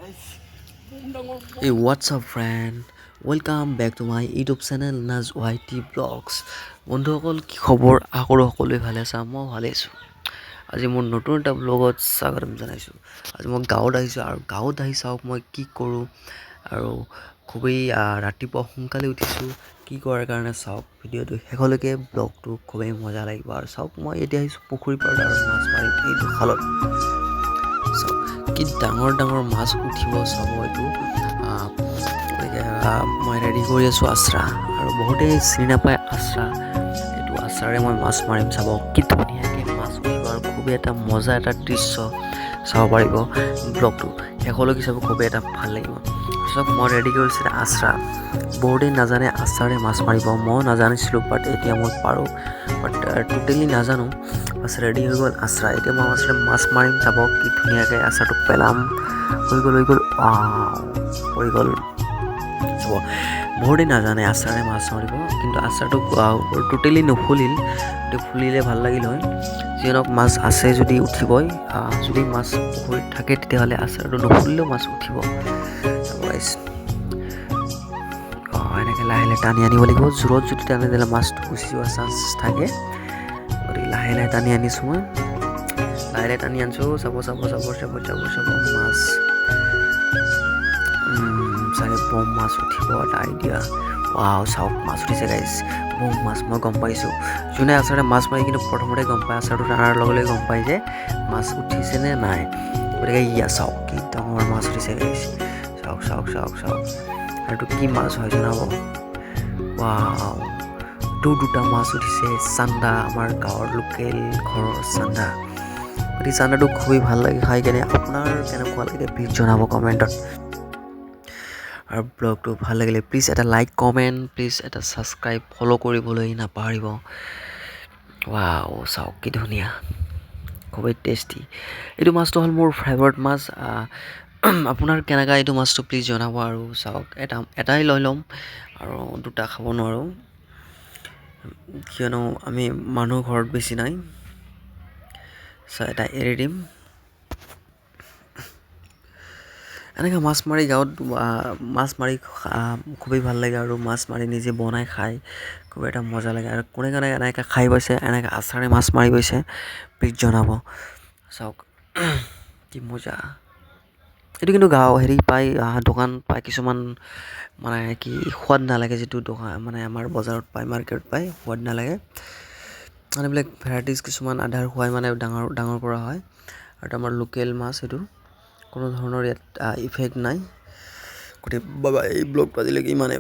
Hey, what's up, friend? Welcome back to my YouTube channel, Naz YT Vlogs. বন্ধুসকল, কি খবৰ? আশা কৰোঁ সকলোৱে ভালে আছা। মই ভালে আছোঁ। আজি মোৰ নতুন এটা ব্লগত স্বাগতম জনাইছোঁ। আজি মই গাঁৱত আহিছোঁ আৰু গাঁৱত আহি চাওক মই কি কৰোঁ আৰু খুবেই ৰাতিপুৱা সোনকালে উঠিছোঁ। কি কৰাৰ কাৰণে চাওক ভিডিঅ'টো শেষলৈকে। ব্লগটো খুবেই মজা লাগিব। আৰু চাওক, মই এতিয়া আহিছোঁ পুখুৰী পাৰত আৰু মাছ মাৰিম এইটো খালত। চাওক কি ডাঙৰ ডাঙৰ মাছ উঠিব, চাব এইটো। গতিকে মই ৰেডি কৰি আছোঁ আচৰা। আৰু বহুতেই চিনি নাপায় আচৰা। এইটো আচৰাৰে মই মাছ মাৰিম। চাব কি ধুনীয়াকৈ মাছ উঠিব আৰু খুবেই এটা মজা এটা দৃশ্য চাব পাৰিব। ব্লগটো শেষলৈকে চাব, খুবেই এটা ভাল লাগিব। চাওক, মই ৰেডি কৰিছোঁ আচৰা। বহুতেই নাজানে আচাৰে মাছ মাৰিব। ময়ো নাজানিছিলোঁ, বাট এতিয়া মই পাৰোঁ, বাট টোটেলি নাজানো। বাছ, ৰেডি হৈ গ'ল আচৰা। এতিয়া মই আচলতে মাছ মাৰিম। চাব কি ধুনীয়াকৈ আচাৰটো পেলাম। হৈ গ'ল, হৈ গ'ল, পৰি গ'ল। চাব, বহুতেই নাজানে আচাৰে মাছ মাৰিব, কিন্তু আচাৰটো টোটেলি নুফুলিল। গতিকে ফুলিলে ভাল লাগিল হয়। যিয়ে নহওক, মাছ আছে যদি উঠিবই। যদি মাছ পুখুৰীত থাকে, তেতিয়াহ'লে আচাৰটো নুফুলিলেও মাছ উঠিব। চাব গাইছ, অঁ, এনেকৈ লাহে লাহে টানি আনিব লাগিব। জোৰত যদি টানি দিলে মাছটো গুচি যোৱাৰ চান্স থাকে। গতিকে লাহে লাহে টানি আনিছোঁ মই। লাহে লাহে টানি আনিছোঁ। চাব, চাব, চাব, চাব, চাব, চাব মাছ। চাগে বম মাছ উঠিব, এটা আইডিয়া। ৱাও, চাওক, মাছ উঠিছে গাইছ, বম মাছ। মই গম পাইছোঁ। যোনে আচাৰে মাছ মাৰি কিন্তু প্ৰথমতে গম পায়, আচাৰটো টানাৰ লগে লগে গম পায় যে মাছ উঠিছে নে নাই। গতিকে ইয়া চাওক, কি ডাঙৰ মাছ উঠিছে গাইছ। চাওক, চাওক, চাওক, চাওক। আৰু এইটো কি মাছ হয় জনাব। ৱাও, দুটা মাছ উঠিছে। চান্দা, আমাৰ গাঁৱৰ লোকেল ঘৰৰ চান্দা। গতিকে চান্দাটো খুবেই ভাল লাগে খাই কেনে। আপোনাৰ কেনেকুৱা লাগে, প্লিজ জনাব কমেণ্টত। আৰু ব্লগটো ভাল লাগিলে প্লিজ এটা লাইক, কমেণ্ট, প্লিজ এটা ছাবস্ক্ৰাইব, ফ'ল' কৰিবলৈ নাপাহৰিব। ৱাও, চাওক কি ধুনীয়া, খুবেই টেষ্টি। এইটো মাছটো হ'ল মোৰ ফেভৰেট মাছ। আপোনাৰ কেনেকুৱা এইটো মাছটো, প্লিজ জনাব। আৰু চাওক, এটা এটাই লৈ ল'ম আৰু দুটা খাব নোৱাৰোঁ, কিয়নো আমি মানুহ ঘৰত বেছি নাই। এটা এৰি দিম। এনেকৈ মাছ মাৰি, গাঁৱত মাছ মাৰি খুবেই ভাল লাগে আৰু মাছ মাৰি নিজে বনাই খাই খুব এটা মজা লাগে। আৰু কোনে কোনে এনেকৈ খাই পাইছে, এনেকৈ আচাৰে মাছ মাৰি পাইছে, প্লিজ জনাব। চাওক কি মজা এইটো। কিন্তু গাঁও হেৰি পায়, দোকান পায় কিছুমান, মানে কি সোৱাদ নালাগে। যিটো দোকান মানে আমাৰ বজাৰত পায়, মাৰ্কেটত পায়, সোৱাদ নালাগে। মানে এইবিলাক ভেৰাইটিজ কিছুমান আধাৰ খুৱাই মানে ডাঙৰ ডাঙৰ কৰা হয়। আৰু আমাৰ লোকেল মাছ, এইটো কোনো ধৰণৰ ইয়াত ইফেক্ট নাই। গতিকে বাবা, এই ব্লগটো আজিলৈকে ইমানে।